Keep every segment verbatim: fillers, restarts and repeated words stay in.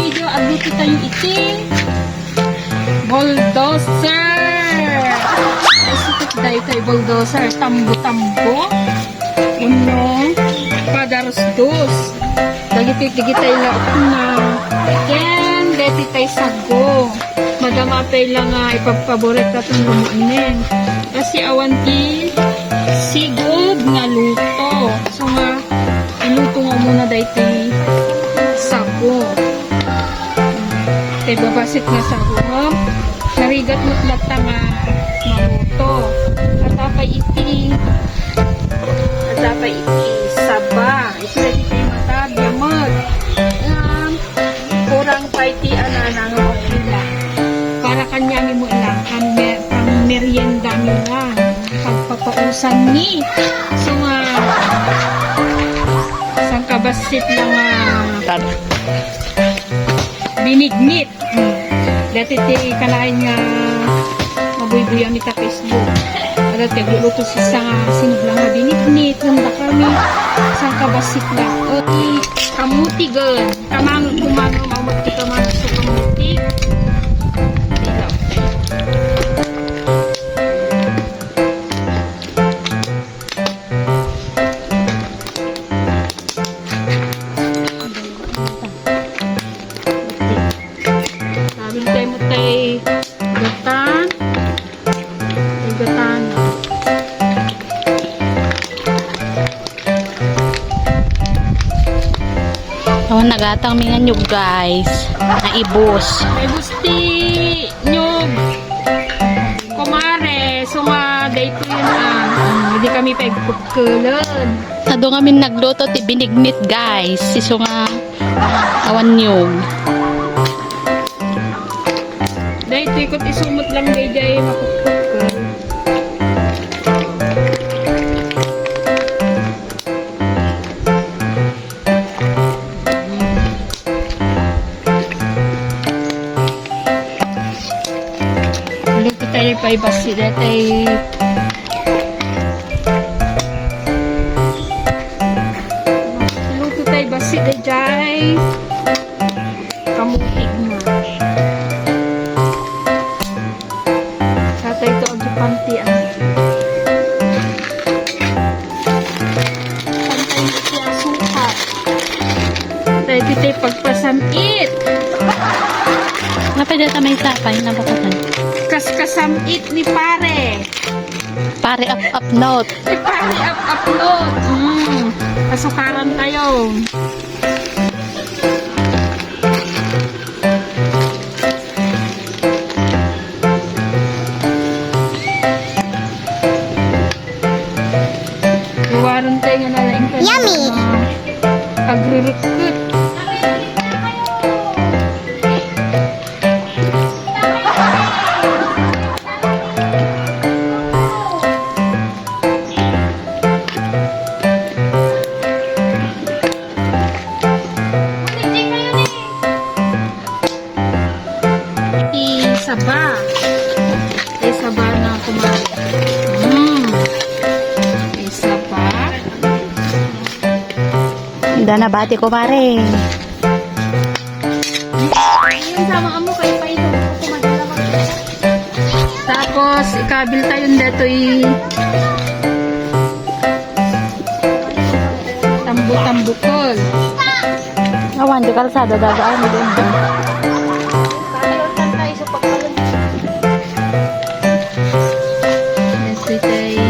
Video, agluto tayo iti bulldozer. Ay, sukot daytoy bulldozer. Tambo-tambo. Uno, padarusdos. Dagiti, dagiti tay laok na. Ken, dagiti tay sago. Madama pay la nga ipagpaboritatayon nga umuna. Kasi awan ti sigud nga luto. So nga, iluto nga umuna daytoy sago. Tay babasit nga sago, ha? Narigat met latta nga maluto. Adda pay iti, adda pay iti saba. Iti dagiti mata, biamot. Ngem, kurang pay ti anana nga okay la. Para kaniami met lang, pang me-, pang meriendami lang. Pagpapausanmi. So nga, sangkabassit lang nga Tad- binignit. Mm. Dati ti kanayon nga mabuybuyan ita Facebook. Ada ti agluluto sa nga sinublang nga binignit, nanda kami. Sangkabassit lang. O, ti kamutigan. Kamang kumano, maumot ti kamang sa kamuti. Dilaw. Sabi tayo mo tay gatan. Tay gatan. Awan nagatangmi nga nyug, guys. Naibos. Naibos ti nyug. Kumare, so nga, daytoy na. Hmm, hindi kami pagpukkulon. Adu ngamin nagluto ti binignit, guys. Isu nga awan nyug. Daytoy ket isu met lang daydiay mapukpukkel. Iluto tayo pay bassi daytoy. Iluto tayo bassi daydiay. Kamutig na. Sa tayo ito ang gipantian. Pantay na siya sukat. Tayo ito pagpasam-it. Napay data may sapay, nabukatan. Kaskasam-it ni pare. Pare up up note. Ni pare up up note. Mm. Pasukaran tayo. Iwaran tayo nga nalaing ka Yummy! Agrurukut. Isaba. Isaba na kumare. Mm. Isaba. Ida na bati, kumare. Ayun, sama mo, kayo pa ito. Ako madala mag- Tapos, ikabil tayo dito i- Tambo-tambukol. Awan, di kalsada, daga, ay, maganda. Ito tayo.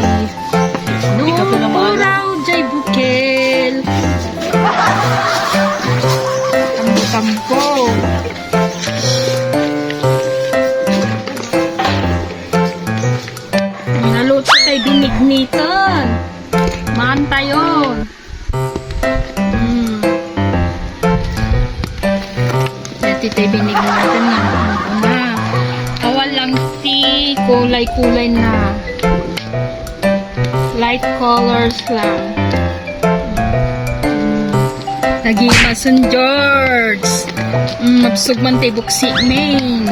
Ikaw po naman. Nung uraw jay bukel. Tambo-tambo. Naluto tayo binignitan. Maan tayo. Hmm. Dati tayo binigyan natin nga ano na. Awan lang ti kulay-kulay na. Light colors lang. Hmm. Nagimason, George. Hmm, mabsog man ti buksi, main.